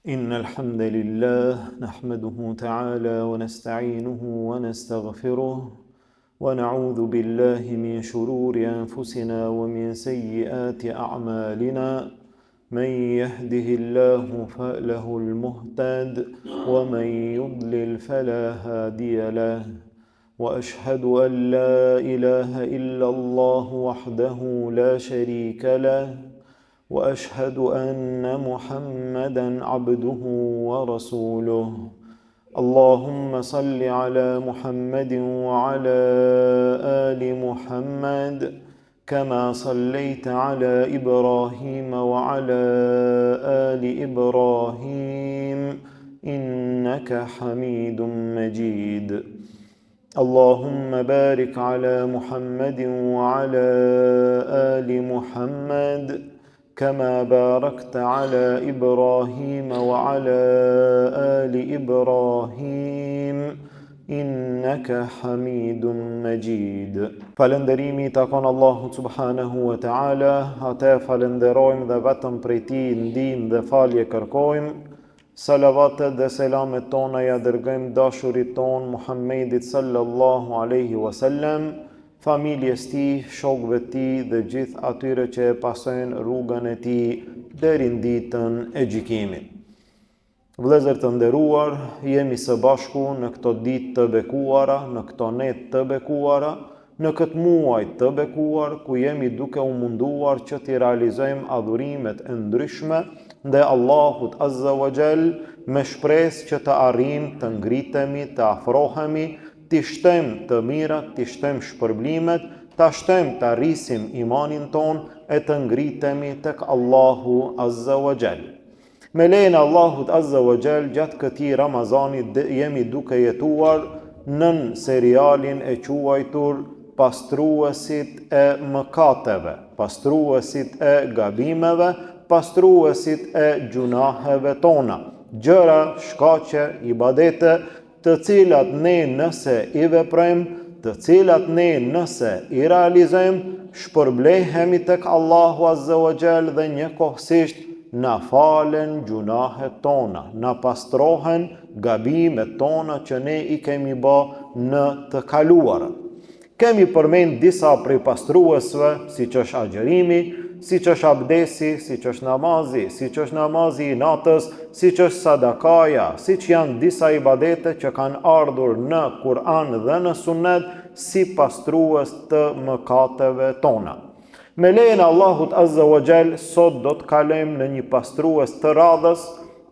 إن الحمد لله نحمده تعالى ونستعينه ونستغفره ونعوذ بالله من شرور أنفسنا ومن سيئات أعمالنا من يهده الله فله المهتد ومن يضلل فلا هادي له واشهد ان لا اله الا الله وحده لا شريك له واشهد ان محمدا عبده ورسوله اللهم صل على محمد وعلى ال محمد كما صليت على ابراهيم وعلى ال ابراهيم انك حميد مجيد اللهم بارك على محمد وعلى ال محمد كما باركت على ابراهيم وعلى ال ابراهيم انك حميد مجيد Falënderimi i takon Allahut subhanahu wa taala, atë e falënderojmë dhe vetëm prej tij ndihmë dhe falje kërkojmë. Salavatet dhe selamet tona ia dërgojmë dashurit tonë Muhammedit sallallahu alaihi wasallam, familjes tij, shokëve të tij dhe gjithë atyre që e pasojnë rrugën e tij deri në ditën e gjykimit. Vëllezër të nderuar, jemi së bashku në këto ditë të bekuara, në këto netë të bekuara, në këtë muaj të bekuar ku jemi duke u munduar që t'i realizojmë adhurimet e ndryshme ndaj Allahut Azza wa Jall me shpresë që të arrijmë të ngritemi, të afrohemi, t'i shtojmë të mirat, t'i shtojmë shpërblimet, ta shtojmë ta rrisim imanin tonë e të ngritemi tek Allahu Azza wa Jall. Me lejen e Allahut Azza wa Jall gjatë këtij Ramazani jemi duke jetuar nën serialin e quajtur Pastruesit e mëkateve, pastruesit e gabimeve, pastruesit e gjunaheve tona. Gjëra, shkaqe, ibadete, të cilat ne nëse i veprojmë, të cilat ne nëse i realizojmë, shpërblehemi tek Allahu Azza wa Jall dhe njëkohësisht na falen gjunahet tona, na pastrohen gabimet tona që ne i kemi bë në të kaluarën. Kemi përmend disa prej pastruesve, siç është agjërimi, siç është abdesi, siç është namazi, siç është namazi i natës, siç është sadakaja, siç janë disa ibadete që kanë ardhur në Kur'an dhe në Sunnet si pastrues të mëkateve tona. Me lejen e Allahut Azza wa Jall, sot do të kalojmë në një pastrues të radhës,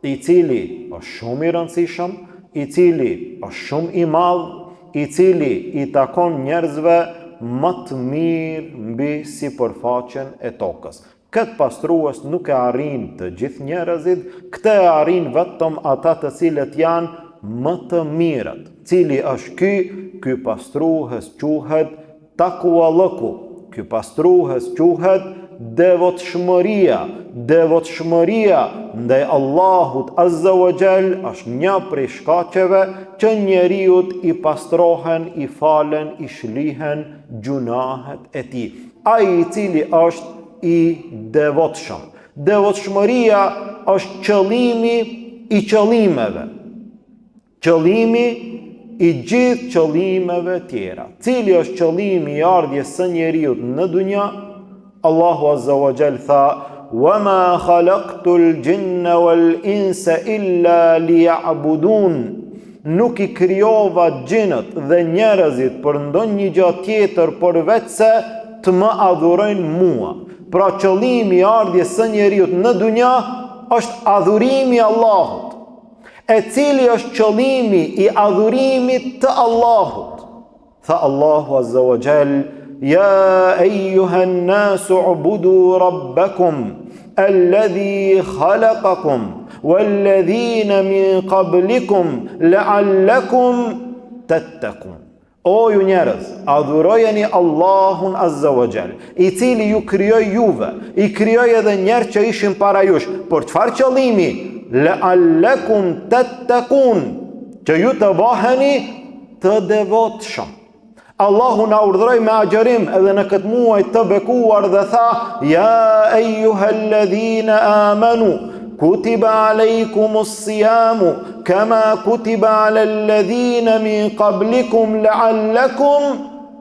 i cili është shumë i rëndësishëm, i cili është shumë i madh, i cili i takon njerëzve më të mirë mbi sipërfaqen e tokës. Këtë pastrues nuk e arrijnë të gjithë njerëzit, këtë e arrijnë vetëm ata të cilët janë më të mirët. Cili është ky? Ky pastrues quhet Takuallëku, ky pastrues quhet devotshmëria. Devotshmëria ndaj Allahut Azza wa Jall është një prej shkaqeve që njeriut i pastrohen, i falen, i shlyhen gjunahet e tij. Ai i cili është i devotshëm. Devotshmëria është qëllimi i qëllimeve. Qëllimi i gjithë qëllimeve tjera. Cili është qëllimi i ardhjes së njeriut në dunja? Allahu Azza wa Jall tha: "Wa ma khalaqtul jinna wal insa illa liya'budun." Nuk i krijova xhinët dhe njerëzit për ndonjë gjë tjetër përveç se të më adhurojnë mua. Pra qëllimi i ardhjes së njeriut në dunja është adhurimi i Allahut. E cili është qëllimi i adhurimit të Allahut? Tha Allahu Azza wa Jall, Ja ejjuhen nasu ubudu rabbakum, alladhi khalaqakum, walladhina min qablikum, la'allakum tattakun. O ju njerëz, adhurojeni Allahun Azza wa Jall, i cili ju krijoi juve, i krijoi edhe njerëz që ishin para jush. Për çfarë qëllimi? La'allakum tattaqun, që ju të bëheni të devotshëm. Allahu na urdhëroi me agjërim edhe në këtë muaj të bekuar dhe tha: Ja ejuhalladhina amanu. Kutiba alejkumus sijamu, kema kutiba alel-ledhine min kablikum leallekum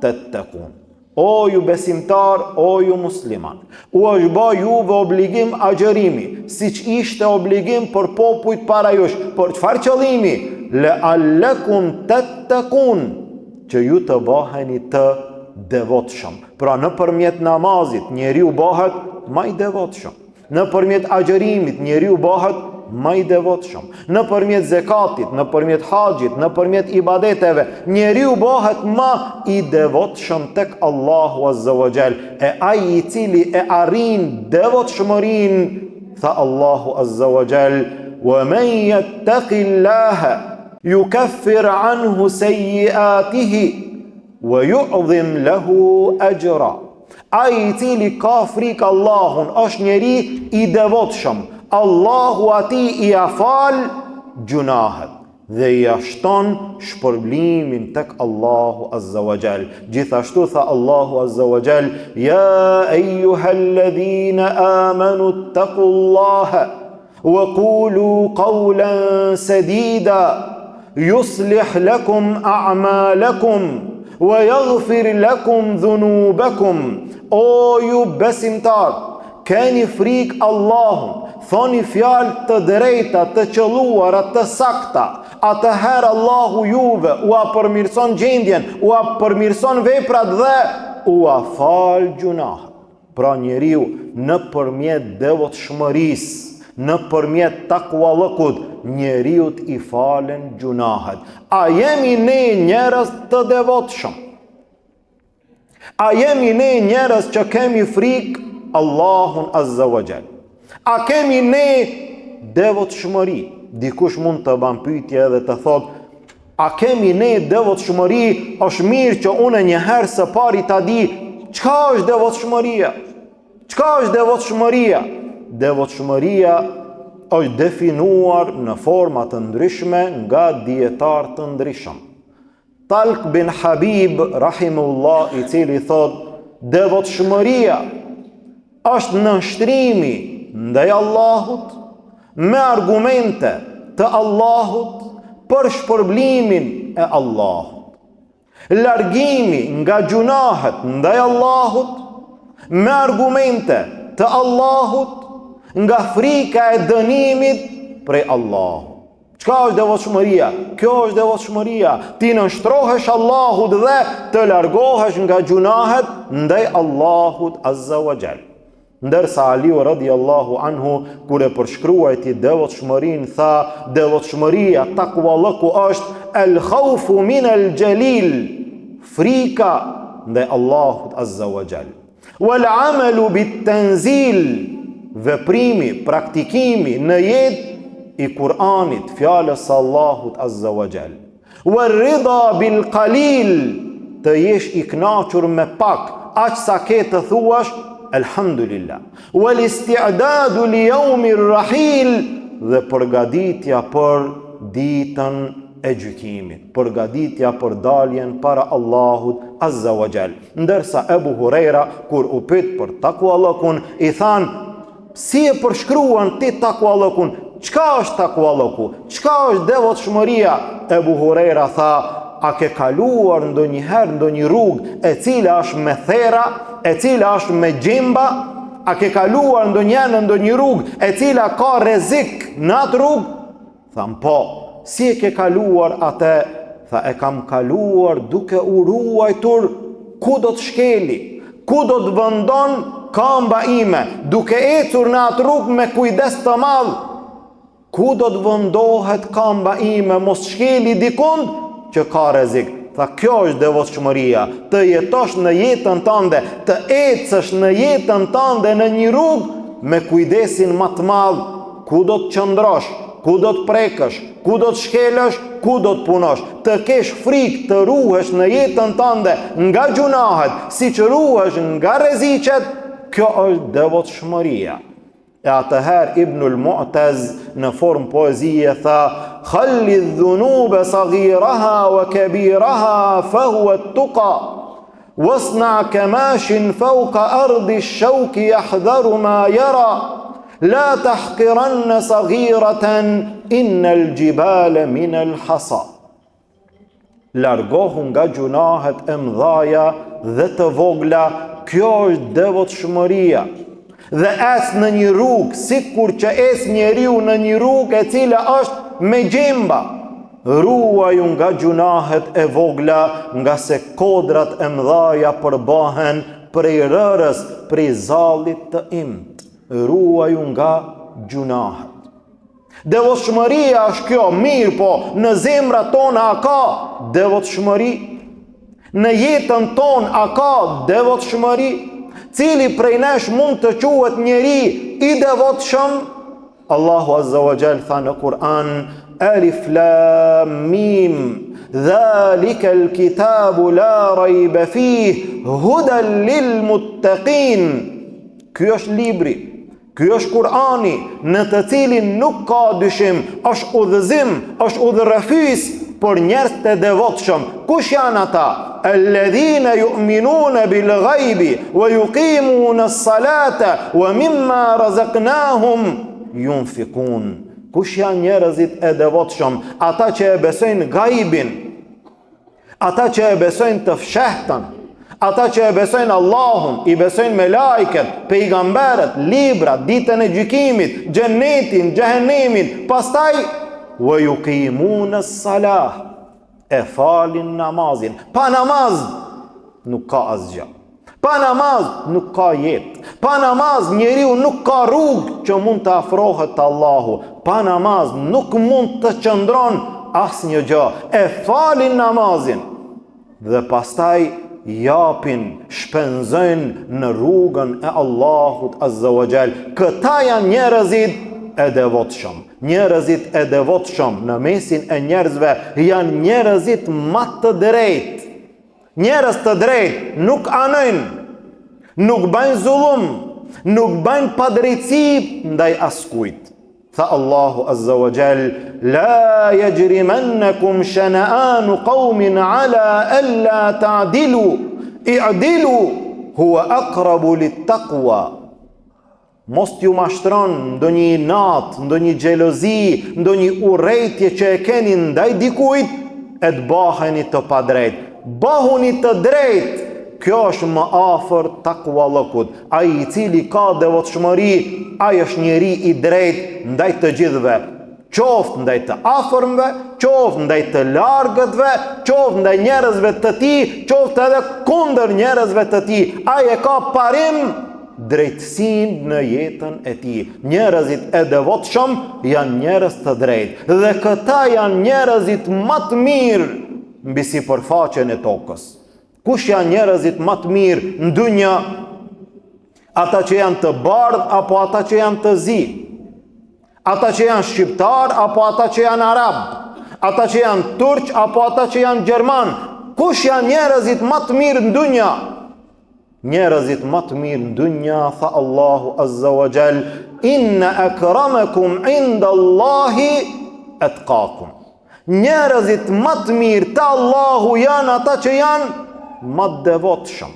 tettekun. O ju besimtar, o ju musliman, u është ba juve obligim agjërimi, siç ishte obligim për popujt para jush, për çfarë qëllimi? Leallekum tettekun, që ju të baheni të devotshëm. Pra nëpërmjet namazit, njeriu bahet ma i devotshëm. Nëpërmjet agjërimit, njeriu bëhet ma i devotshëm. Nëpërmjet zekatit, nëpërmjet haxhit, nëpërmjet ibadeteve, njeriu bëhet ma i devotshëm tek Allahu Azza wa Jall. E ai i cili e arrin devotshmërinë, tha Allahu Azza wa Jall, "Wa men yattaqillaha yukaffir anhu sayyi'atihi wa yu'dhim lahu ajra." Ai i cili ka frikë Allahun është njeri i devotshëm. Allahu atij ia fal gjynahet dhe ia shton shpërblimin tek Allahu Azza wa Jall. Gjithashtu tha Allahu Azza wa Jall, "Ja eyyuhalladhina amanu ittaqullaha wa qulu qawlan sadida yuslih lakum a'malakum wa yaghfir lakum dhunubakum." O ju besimtar, keni frikë Allahun, thoni fjalë të drejta, të qëlluara, të sakta. Atëherë Allahu juve ua përmirëson gjendjen, ua përmirëson veprat dhe ua fal gjynahet. Pra njeriu nëpërmjet devotshmërisë, nëpërmjet takuallëkut, njeriut i falen gjynahet. A jemi ne njerëz të devotshëm? A jemi ne njerëz që kemi frikë Allahun Azza wa Jall? A kemi ne devotshmëri? Dikush mund të ban pyetje edhe të thotë, a kemi ne devotshmëri? Është mirë që unë një herë së pari ta di çka është devotshmëria. Çka është devotshmëria? Devotshmëria është definuar në forma të ndryshme nga dijetarë të ndryshëm. Talk bin Habib rahimullah i cili thotë devotshmëria është nënshtrimi ndaj Allahut me argumente të Allahut për shpërblimin e Allahut. Largimi nga gjynahet ndaj Allahut me argumente të Allahut nga frika e dënimit prej Allahut. Çka është devotshmëria? Kjo është devotshmëria. T'i nënshtrohesh Allahut dhe të largohesh nga gjynahet ndaj Allahut Azza wa Jall. Ndërsa Aliu radiallahu anhu kur e përshkruajti devotshmërinë tha devotshmëria takuallëku është el khaufu min el xhelil frika ndaj Allahut Azza wa Jall. Wal amalu bit tenzil, veprimi, praktikimi në jetë i Kur'anit, fjalës së Allahut Azza wa Jall. Wal rida bil qalil, të jesh i kënaqur me pak, aq sa ke të thuash elhamdulillah. Wal isti'dadu li yawmir rahil dhe përgatitja për ditën e gjykimit, përgatitja për daljen para Allahut Azza wa Jall. Ndërsa Ebu Hurejra, kur u pyet për takuallëkun, i thanë, si e përshkruan ti takuallëkun? Çka është takuallëku? Çka është devotshmëria? Ebu Hurejra tha, a ke kaluar ndonjëherë ndonjë rrugë e cila është me thera, e cila është me gjemba? A ke kaluar ndonjëherë në ndonjë rrugë e cila ka rrezik në atë rrugë? Thanë po, si e ke kaluar atë? Tha e kam kaluar duke u ruajtur ku do të shkeli, ku do të vëndon kamba ime, duke ecur në atë rrugë me kujdes të madh. Ku do të vëndohet kamba ime, mos shkeli dikund që ka rrezik. Tha kjo është devotshmëria, të jetosh në jetën tënde, të ecësh në jetën tënde në një rrugë me kujdesin ma të madh Ku do të qëndrosh, ku do të prekësh, ku do të shkelësh, ku do të punosh. Të kesh frikë të ruhesh në jetën tënde nga gjynahet, siç ruhesh nga rreziqet, kjo është devotshmëria. E atëherë Ibnul Mu'tez në formë poezie tha: "Khalli dhunube saghiraha wa kabiraha fa huwa tuqa." Wasna kamashin fawqa ardi ash-shawki yahdharu ma yara. La tahkiranne sagiraten, innel xhibale minel hasa. Largohu nga gjunahet e mdhaja dhe të vogla, kjo është devotshmëria. Dhe ec në një rrugë, sikur që ec njeriu në një rrugë e cila është me gjemba. Ruaju nga gjunahet e vogla, ngase kodrat e mdhaja përbëhen prej rërës, prej zallit të imtë. Ruaju nga gjunahet. Devotshmëria është kjo, mirëpo, në zemrat tona a ka devotshmëri? Në jetën tonë a ka devotshmëri? Cili prej nesh mund të quhet njeri i devotshëm? Allahu Azza wa Jall tha në Kur'an, Alif Lam Mim, Dhalika al-kitabu la rayba fih, hudan lil muttaqin. Ky është libri, Ky është Kur'ani, në të cilin nuk ka dyshim, është udhëzim, është udhërrëfys për njerëz të devotshëm. Kush janë ata? Alladhina yu'minuna bil ghaibi wa yuqimuna as-salata wa mimma razaqnahum yunfiqun. Kush janë njerëzit e devotshëm? Ata që e besojnë gajbin, Ata që e besojnë të fshehtën, ata që e besojnë Allahun, i besojnë melajket, pejgamberët, librat, ditën e gjykimit, xhenetin, xhehenemin, pastaj wa yuqimuna as-salah, e falin namazin. Pa namaz nuk ka asgjë. Pa namaz nuk ka jetë. Pa namaz njeriu nuk ka rrugë që mund të afrohet te Allahu. Pa namaz nuk mund të qëndron asnjë gjë. E falin namazin dhe pastaj japin, shpenzojnë në rrugën e Allahut Azza wa Jall. Këta janë njerëzit e devotshëm. Njerëzit e devotshëm në mesin e njerëzve janë njerëzit ma të drejtë. Njerëz të drejtë nuk anojnë, nuk bajnë zullum, nuk bajnë padrejtësi ndaj askujt. Tha Allahu Azza wa Jall, la yajrimannakum shana'anu qaumin ala alla ta'dilu, i'dilu huwa aqrabu lit-taqwa. Mos t'ju mashtron ndonjë inat, ndonjë xhelozi, ndonjë urrejtje që e keni ndaj dikujt e të baheni të padrejtë. Bahuni të drejtë. Kjo është më afër takvallëkut. Ai i cili ka devotshmëri, ai është njeri i drejtë ndaj të gjithëve. Qoftë ndaj të afërmve, qoftë ndaj të largëtve, qoftë ndaj njerëzve të tij, qoftë edhe kundër njerëzve të tij. Ai e ka parim drejtësinë në jetën e tij. Njerëzit e devotshëm janë njerëz të drejtë dhe këta janë njerëzit ma të mirë mbi sipërfaqen e tokës. Kush janë njerëzit ma të mirë në dynja? Ata që janë të bardhë apo ata që janë të zi? Ata që janë shqiptarë apo ata që janë arabë? Ata që janë turq apo ata që janë gjermanë? Kush janë njerëzit ma të mirë në dynja? Njerëzit ma të mirë në dynja, tha Allahu Azza wa Jall, inna akramakum inda Allahi atqakum. Njerëzit ma të mirë te Allahu janë ata që janë ma të devotshëm.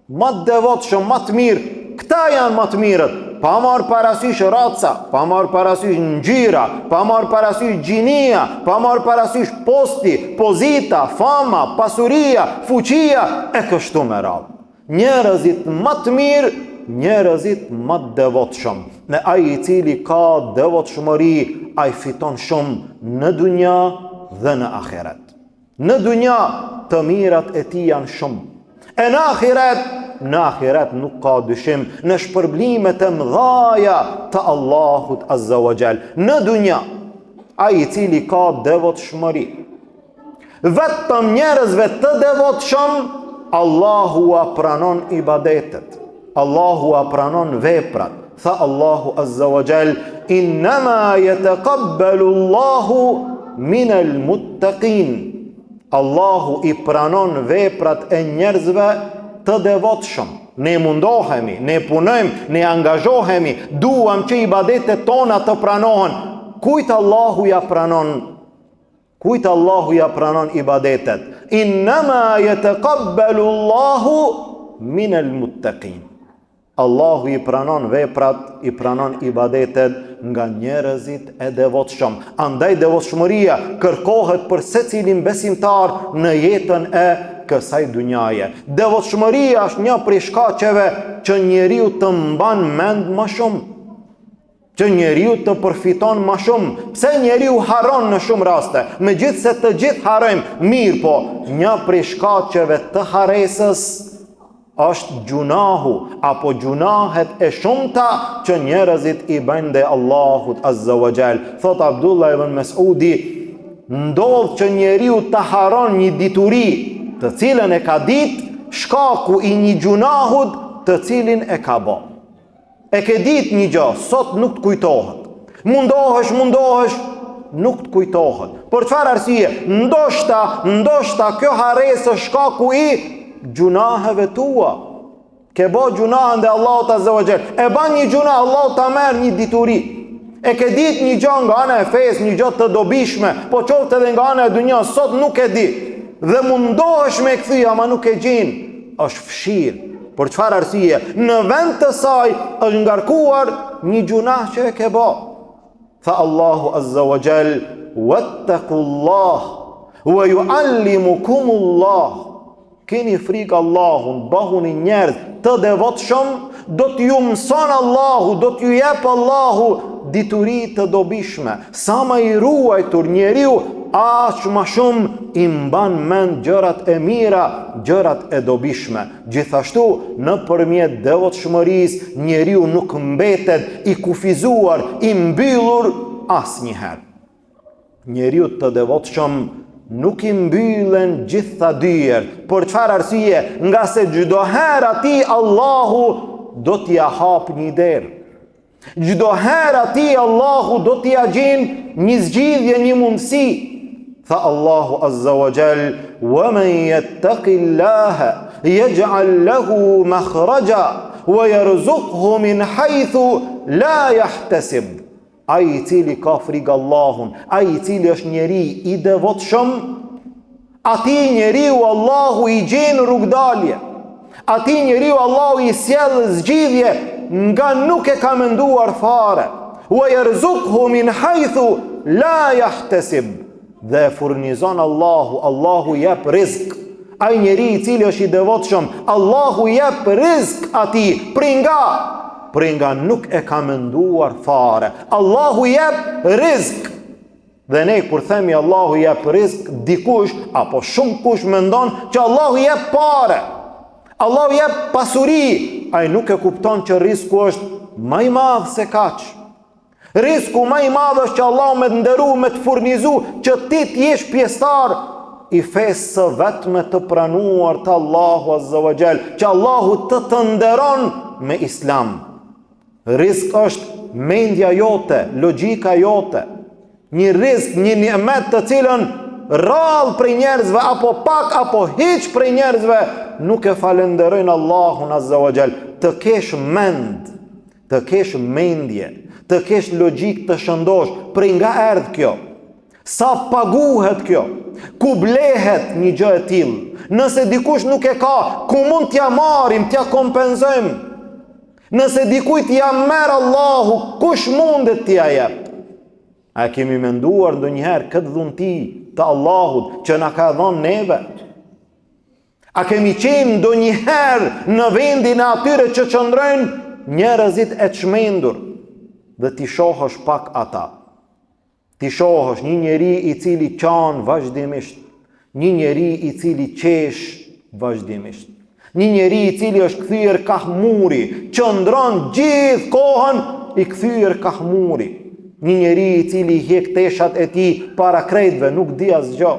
Ma të devotshëm, ma të mirë, këta janë ma të mirët. Pa marrë parasysh raca, pa marrë parasysh ngjyra, pa marrë parasysh gjinia, pa marrë parasysh posti, pozita, fama, pasuria, fuqia, e kështu me radhë. Njerëzit ma të mirë, njerëzit ma të devotshëm. E ai i cili ka devotshmëri, ai fiton shumë në dunja dhe në ahiret. Në dunja të mirat e tij janë shumë. E në ahiret, në ahiret nuk ka dyshim në shpërblimet e mdhaja të Allahut Azza wa Jall. Në dunja, ai i cili ka devotshmëri, vetëm njerëzve të devotshëm, Allahu ua pranon ibadetet, Allahu ua pranon veprat. Tha Allahu Azza wa Jall, innama yataqabbalu Allahu min al-muttaqin. Allahu i pranon veprat e njerëzve të devotshëm. Ne mundohemi, ne punojmë, ne angazhohemi, duam që ibadetet tona të pranohen. Kujt Allahu ja pranon? Kujt Allahu ja pranon ibadetet? Innama yataqabbalu Allahu min al-muttaqin. Allahu i pranon veprat, i pranon ibadetet nga njerëzit e devotshëm. Andaj devotshmëria kërkohet për secilin besimtar në jetën e kësaj dynjaje. Devotshmëria është një prej shkaqeve që njeriu të mban mend më shumë, që njeriu të përfiton më shumë. Pse njeriu harron në shumë raste? Megjithëse të gjithë harrojmë, mirëpo, një prej shkaqeve të harresës është gjunahu apo gjunahet e shumta që njerëzit i bëjnë ndaj Allahut Azza wa Jall. Thotë Abdullah ibn Mesudi, ndodh që njeriu ta harron një dituri, të cilën e ka ditë, shkaku i një gjunahut të cilin e ka bo. E ke ditë një gjë, sot nuk të kujtohet. Mundohesh, mundohesh, nuk të kujtohet. Për çfarë arsye? Ndoshta, ndoshta kjo harresë është shkaku i gjunaheve tua. Ke bo gjunahe ndaj Allahut Azza wa Jall. E ban një gjunah, Allahu ta merr një dituri. E ke ditë një gjë nga ana e fesë, një gjë të dobishme, po qoftë edhe nga ana e dynjasë, sot nuk e di. Dhe mundohesh me e kthy, ama nuk e gjen. Është fshirë. Për çfarë arsye? Në vend të saj është ngarkuar një gjunah që e ke bo. Tha Allahu Azza wa Jall, "Wattaqullah wa yuallimukumullah." Keni frikë Allahun, bëhuni njerëz të devotshëm, do t'ju mëson Allahu, do t'ju jep Allahu dituri të dobishme. Sa ma i ruajtur njeriu, aq ma shumë i mban mend gjërat e mira, gjërat e dobishme. Gjithashtu, nëpërmjet devotshmërisë, njeriu nuk mbetet i kufizuar, i mbyllur asnjëherë. Njeriut të devotshëm nuk i mbyllen gjitha dyert. Për çfarë arsye? Ngase çdo herë atij Allahu do t'ia hapë një derë. Çdo herë atij Allahu do t'ia gjen një zgjidhje, një mundësi. Tha Allahu Azza wa Jall, "Wa man yattaqillaha yaj'al lahu makhraja wa yarzuqhu min haythu la yahtasib." Ai i cili ka frikë Allahun, ai i cili është njeri i devotshëm, atij njeriu Allahu i gjen rrugëdalje. Atij njeriu Allahu i sjell zgjidhje nga nuk e ka menduar fare. Wa yarzuqhu min haythu la yahtasib. Dhe e furnizon Allahu, Allahu jep rizk. Ai njeri i cili është i devotshëm, Allahu jep rizk atij, prej nga? Prej nga nuk e ka menduar fare. Allahu jep rizk. Dhe ne kur themi Allahu jep rizk, dikush apo shumë kush mendon që Allahu jep pare. Allahu jep pasuri. Ai nuk e kupton që rizku është ma i madh se kaq. Rizku ma i madh është që Allahu me të nderu, me të furnizu, që ti të jesh pjesëtar i fesë së vetme të pranuar të Allahu Azza wa Jall, që Allahu të të nderon me Islam. Rizk është mendja jote, logjika jote. Një rizk, një nimet të cilën rrallë prej njerëzve apo pak apo hiç prej njerëzve nuk e falënderojnë Allahun Azza wa Jall. Të kesh mend, Të kesh mendje, të kesh logjikë të shëndoshë, prej nga erdh kjo? Sa paguhet kjo? Ku blehet një gjë e tillë? Nëse dikush nuk e ka, ku mund t'ia marrim, t'ia kompenzojmë? Nëse dikujt ia merr Allahu, kush mundet t'ia jep? A e kemi menduar ndonjëherë këtë dhunti të Allahut që na ka dhënë neve? A kemi qenë ndonjëherë në vendin e atyre që qëndrojnë njerëzit e çmendur dhe t'i shohësh pak ata. T'i shohësh një njeri i cili qan vazhdimisht, një njeri i cili qesh vazhdimisht. Një njeri i cili është kthyer kah muri, qëndron gjithë kohën i kthyer kah muri. Një njeri i cili i hjek teshat e tij para krejtve, nuk di asgjë.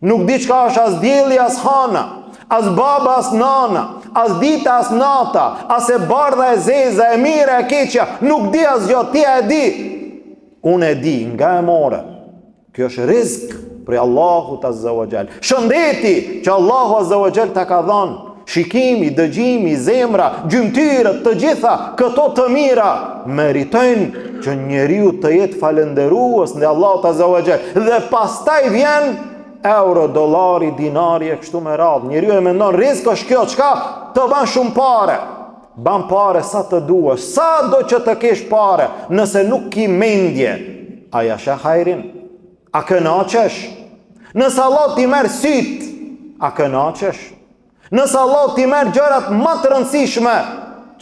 Nuk di çka është as dielli as hana, as baba as nana, as dita as nata, as e bardha e zeza, e mira e keqja, nuk di asgjë, ti a e di. Unë e di, nga e more. Kjo është rizk prej Allahut Azza wa Jall. Shëndeti që Allahu Azza wa Jall ta ka dhënë, shikimi, dëgjimi, zemra, gjymtyrët, të gjitha këto të mira meritojnë që njeriu të jetë falënderues ndaj Allahut Azza wa Jall. Dhe pastaj vjen euro, dollari, dinari e kështu me radhë. Njeriu e mendon rizk është kjo, çka të ban shumë pare. Ban pare sa të duash, sado që të kesh pare, nëse nuk ki mendje, a ja sheh hajrin? A kënaqesh? Nëse Allah t'i merr sytë, a kënaqesh? Nëse Allah t'i merr gjërat ma të rëndësishme,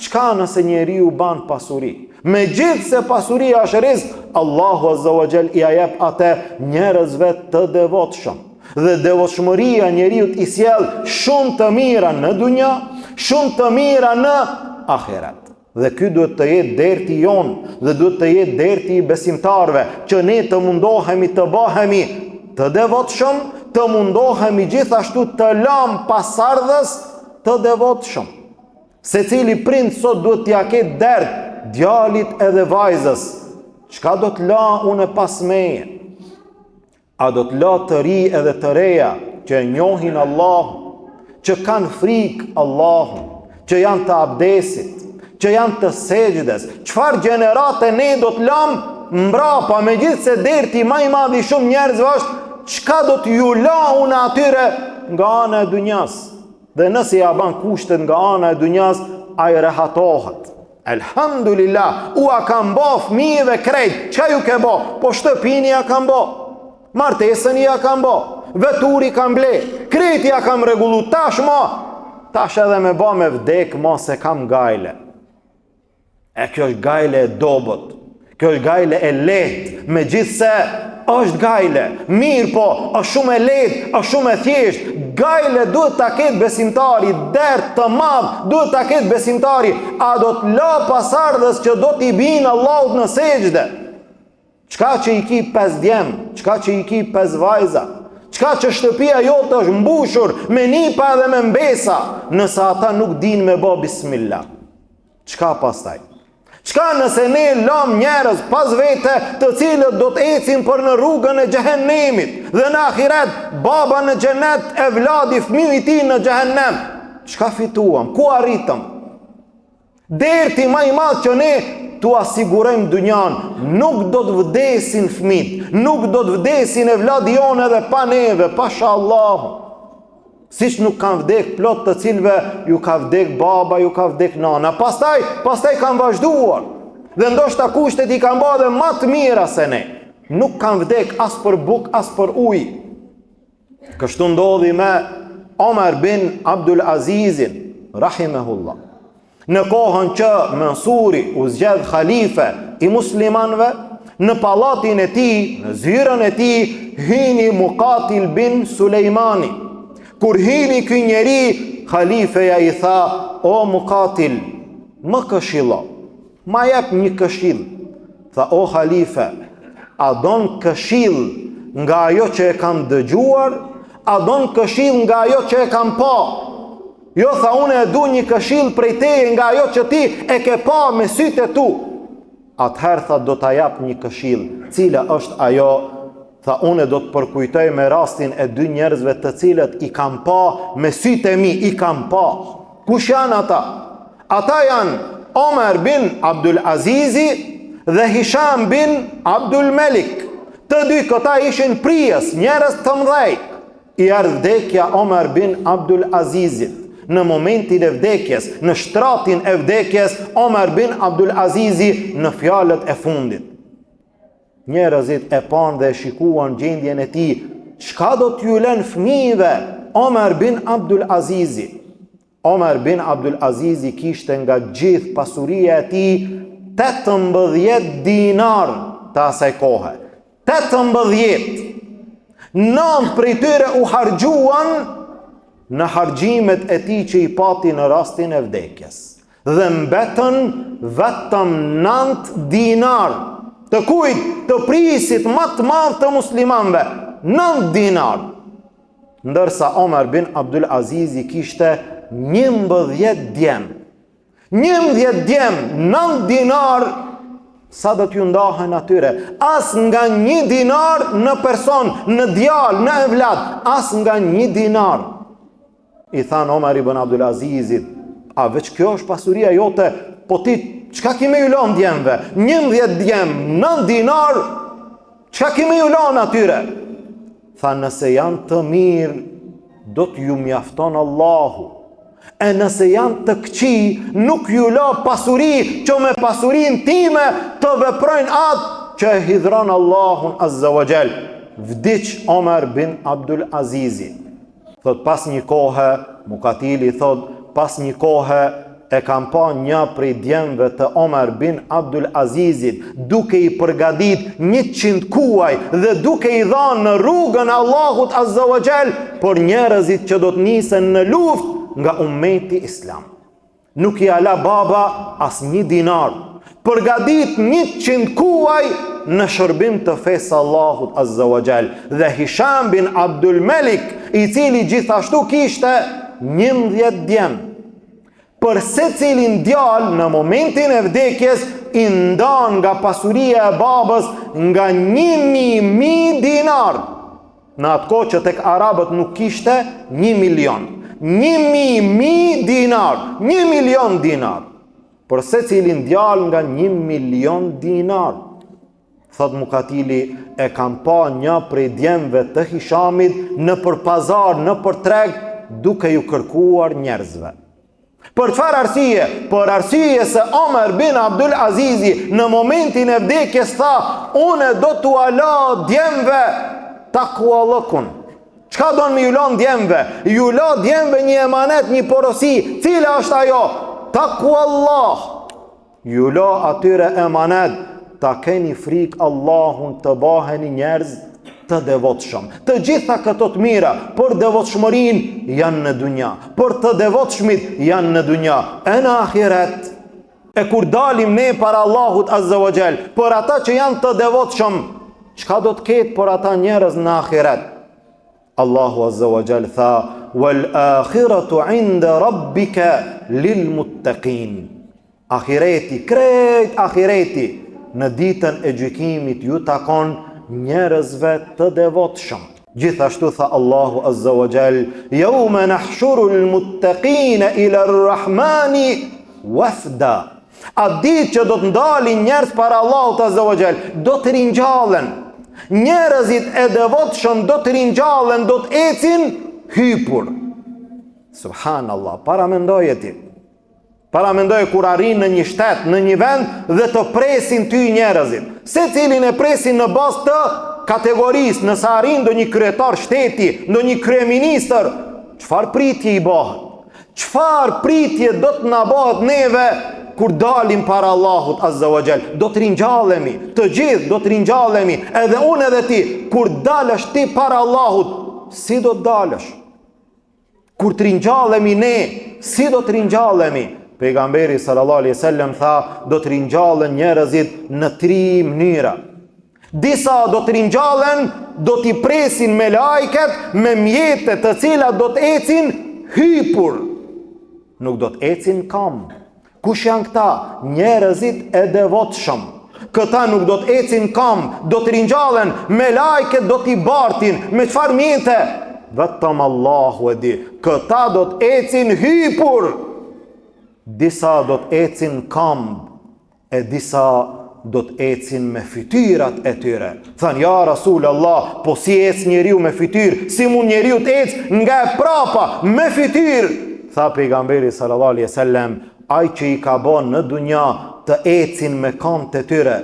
çka nëse njeriu ban pasuri? Megjithëse pasuria është rizk, Allahu Azza wa Jall ia jep atë njerëzve të devotshëm. Dhe devotshmëria njeriut i sjell shumë të mira në dunja, shumë të mira në ahiret. Dhe ky duhet të jetë derti jonë dhe duhet të jetë derti i besimtarëve, që ne të mundohemi të bëhemi të devotshëm, të mundohemi gjithashtu të lamë pasardhës të devotshëm. Secili prind sot duhet t'ia ketë dert djalit edhe vajzës. Çka do të la unë pas meje? A do të la të ri edhe të reja që e njohin Allahun, që kanë frikë Allahun, që janë të abdesit, që janë të sexhdes, çfarë gjenerate ne do të lamë mbrapa, megjithëse derti ma i madh i shumë njerëzve është, çka do t'ju la unë atyre nga ana e dunjas? Dhe nëse ia ban kushtet nga ana e dunjas, ai rehatohet. Elhamdulillah, ua kam bo fmijëve krejt, çka ju ke bo? Po shtëpinë ia kam bo, martesën ia kam bo, veturë i kam ble, krejt ia kam rregullu, tash mo, tash edhe me bo me vdek mo s'e kam gajle. E kjo është gajle e dobët, kjo është gajle e lehtë, megjithëse është gajle, mirëpo, është shumë e lehtë, është shumë e thjeshtë, gajle duhet ta ketë besimtari, dert të madh, duhet ta ketë besimtari, a do të la pasardhës që do t'i binë Allahut në sexhde? Çka që i ki 5 djem, çka që i ki 5 vajza, çka që shtëpia jote është mbushur me nipa edhe me mbesa, nëse ata nuk dinë me bo bismillah. Çka pastaj? Çka nëse ne lamë njerëz pas vete të cilët do të ecin për në rrugën e xhehenemit dhe në ahiret baba në xhenet evladi fëmiu i tij në xhehenem. Çka fituam? Ku arritëm? Derti ma i madh që ne t'ua sigurojmë dynjan, nuk do të vdesin fëmijët, nuk do të vdesin evladi jonë edhe pa neve, pasha Allahun. Siç nuk kanë vdek plot të cilëve ju ka vdek baba, ju ka vdek nana. Pastaj, pastaj kanë vazhduar. Dhe ndoshta kushtet i kanë ba edhe ma të mira se ne. Nuk kanë vdek as për bukë, as për ujë. Kështu ndodhi me Omer bin Abdul Azizin, rahimehullah. Në kohën që Mansuri u zgjedh halife i muslimanëve, në pallatin e tij, në zyrën e tij, hyni Mukatil bin Sulejmani. Kur hyni ky njeri, halifeja i tha, o Mukatil, më këshillo, Ma jep një këshillë. Tha o halife, a don këshillë nga ajo që e kam dëgjuar, a don këshillë nga ajo që e kam pa? Jo, tha unë e du një këshillë prej teje nga ajo që ti e ke pa me sytë e tu. Atëherë tha do ta jap një këshillë, cila është ajo Tha unë do të përkujtoj me rastin e dy njerëzve të cilët i kam pa me sytë e mi, i kam pa. Kush janë ata? Ata janë Omer bin Abdul Azizi dhe Hisham bin Abdul Melik. Të dy këta ishin prijës, njerëz të mëdhej. I erdh vdekja Omer bin Abdul Azizit. Në momentin e vdekjes, në shtratin e vdekjes, Omer bin Abdul Azizi në fjalët e fundit. Njerëzit e panë dhe e shikuan gjendjen e tij, çka do t'ju lënë fëmijëve Omer bin Abdul Azizi. Omer bin Abdul Azizi kishte nga gjithë pasuria e tij 18 dinar të asaj kohe. 18! Nëntë prej tyre u harxhuan në harxhimet e tij që i pati në rastin e vdekjes. Dhe mbetën vetëm 9 dinar. Të kujt? Të prijësit ma të madh të muslimanëve, 9 dinar. Ndërsa Omer bin Abdul Azizi kishte 11 djem. 11 djem, 9 dinar, sa do t'ju ndahen atyre? As nga një dinar në person, në djalë, në evlad, as nga një dinar. I thanë Omer ibn Abdul Azizit, a veç kjo është pasuria jote, po ti çka ki me ju lanë djemve? 11 djem, 9 dinar, çka ki me ju lanë atyre? Tha nëse janë të mirë, do t'ju mjafton Allahu. E nëse janë të këqij, nuk ju la pasuri që me pasurinë time të veprojnë atë që e hidhron Allahun Azza wa Jall. Vdiq Omer bin Abdul Azizi. Thot pas një kohe, Mukatili thot pas një kohe e kam pa një prej djemve të Omer bin Abdul Azizit duke i përgadit 100 kuaj dhe duke i dhanë në rrugën e Allahut Azza wa Jall për njerëzit që do të nisen në luftë nga ummeti islam. Nuk ia la baba as një dinar. Përgadit 100 kuaj në shërbim të fesë së Allahut Azza wa Jall. Dhe Hisham bin Abdul Melik, i cili gjithashtu kishte 11 djem. Për secilin djalë në momentin e vdekjes i ndan nga pasuria e babës nga 1000 dinar. Në atë kohë që tek arabët nuk kishte 1 milion. 1000 dinar, 1 milion dinar. Për secilin djalë nga 1 milion dinar. Thot Mukatili, e kam pa një prej djemve të Hishamit nëpër pazar, nëpër treg, duke ju kërkuar njerëzve. Për çfarë arsye? Për arsye se Omer bin Abdul Azizi në momentin e vdekjes tha, unë do t'ua la djemve takuallëkun. Çka don me ju lanë djemve? Ju la djemve një emanet, një porosi. Cila është ajo? Takuallah. Ju la atyre emanet, ta keni frikë Allahun të baheni njerëz të devotshëm. Të gjitha këto të mira për devotshmërinë janë në dunja, për të devotshmit janë në dunja, e në ahiret. E kur dalim ne para Allahut Azza wa Jall, për ata që janë të devotshëm, çka do të ketë për ata njerëz në ahiret? Allahu Azza wa Jall tha: "Wal akhiratu 'inda rabbika lil muttaqin." Ahireti, krejt ahireti në ditën e gjykimit ju takon njerëzve të devotshëm. Gjithashtu tha Allahu Azza wa Jall: "Yawma nahshuru al muttaqina ila ar-rahmani wafda." Atë ditë që do të dalin njerëz para Allahut Azza wa Jall, do të ringjallen. Njerëzit e devotshëm do të ringjallen, do të ecin hypur. Subhanallah, paramendoje ti. Paramendoje kur arrin në një shtet, në një vend dhe të presin ty njerëzit. Secilin e presin në bazë të kategorisë, nëse arrin ndonjë kryetar shteti, ndonjë kryeministër, çfarë pritje i bëhet? Çfarë pritje do të na bëhet neve kur dalim para Allahut Azza wa Jall? Do të ringjallemi, të gjithë do të ringjallemi, edhe unë edhe ti, kur dalësh ti para Allahut, si do të dalësh? Kur të ringjallemi ne, si do të ringjallemi? Pejgamberi sallallahu alaihi wasallam tha, do të ringjallen njerëzit në tri mënyra. Disa do të ringjallen, do t'i presin melajket me mjete të cilat do të ecin hypur. Nuk do të ecin kam. Kush janë këta? Njerëzit e devotshëm. Këta nuk do të ecin kam, do të ringjallen, melajket do t'i bartin, me çfarë mjete? Vetëm Allahu e di. Këta do të ecin hypur. Disa do të ecin kam, e disa do të ecin me fytyrat e tyre. Thanë, ja Rasul Allah, po si ec njeriu me fytyrë, si mund njeriu të ecë nga e prapa me fytyrë? Tha pejgamberi sallallahu alaihi wasallam, ai që i ka bo në dunja të ecin me kamët e tyre,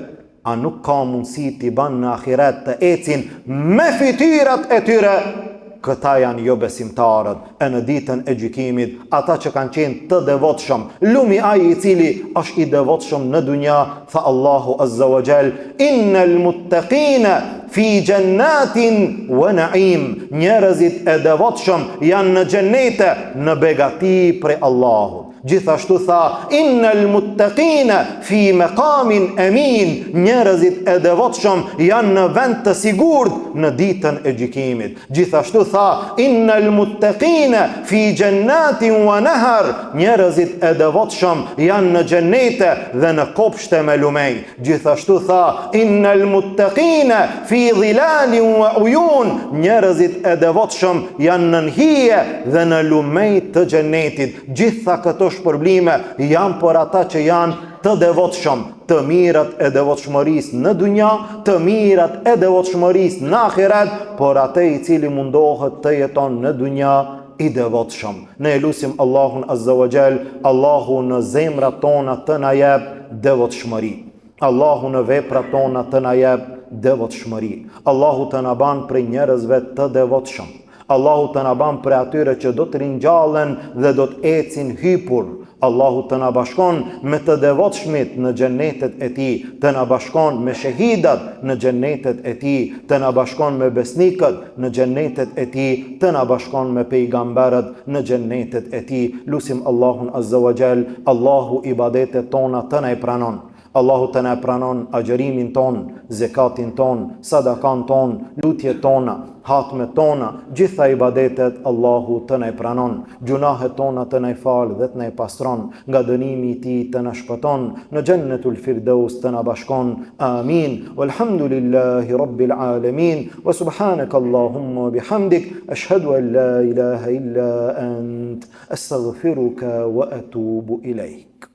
a nuk ka mundësi t'i ban në ahiret të ecin me fytyrat e tyre? Këta janë jobesimtarët, e në ditën e gjykimit, ata që kanë qenë të devotshëm, lumi ai i cili është i devotshëm në dunja, tha Allahu Azza wa Jall, innel muttaqina fi jannatin wa na'im. Njerëzit e devotshëm janë në xhenete, në begati prej Allahut. Gjithashtu tha, innel muttaqina fi maqamin amin. Njerëzit e devotshëm janë në vend të sigurt në ditën e gjykimit. Gjithashtu tha, innel muttaqina fi jannatin wa nahar. Njerëzit e devotshëm janë në xhenete dhe në kopshte me lumenj. Gjithashtu tha, innel muttaqina fi dhilalin wa uyun. Njerëzit e devotshëm janë nën hije dhe në lumenj të xhenetit. Gjitha këto shpërblime janë për ata që janë të devotshëm, të mirat e devotshmërisë në dunja, të mirat e devotshmërisë në ahiret, por atë i cili mundohet të jeton në dunja. i devotshëm. Ne e lusim Allahun Azza wa Jall, Allahu në zemrat tona të na jep devotshmëri. Allahu në veprat tona të na jep devotshmëri. Allahu të na ban prej njerëzve të devotshëm. Allahu të na ban prej atyre që do të ringjallen dhe do të ecin hypur. Allahu të na bashkon me të devotshmit në xhennetet e tij, të na bashkon me shehidat në xhennetet e tij, të na bashkon me besnikët në xhennetet e tij, të na bashkon me pejgamberët në xhennetet e tij. Lusim Allahun Azza wa Jall, Allahu ibadetet tona të na i pranon. Allahu të na e pranon agjërimin tonë, zekatin tonë, sadakan tonë, lutjet tona, hatmet tona, gjitha ibadetet Allahu të na i pranon, gjunahet tona të na i falë dhe të na i pastron, nga dënimi i tij të na shpëton, në xhennetul firdeus të na bashkon. Amin. Walhamdulillahi rabbil alamin. Wa subhanaka Allahumma bihamdik ashhadu an la ilaha illa ant astaghfiruka wa atubu ilaik.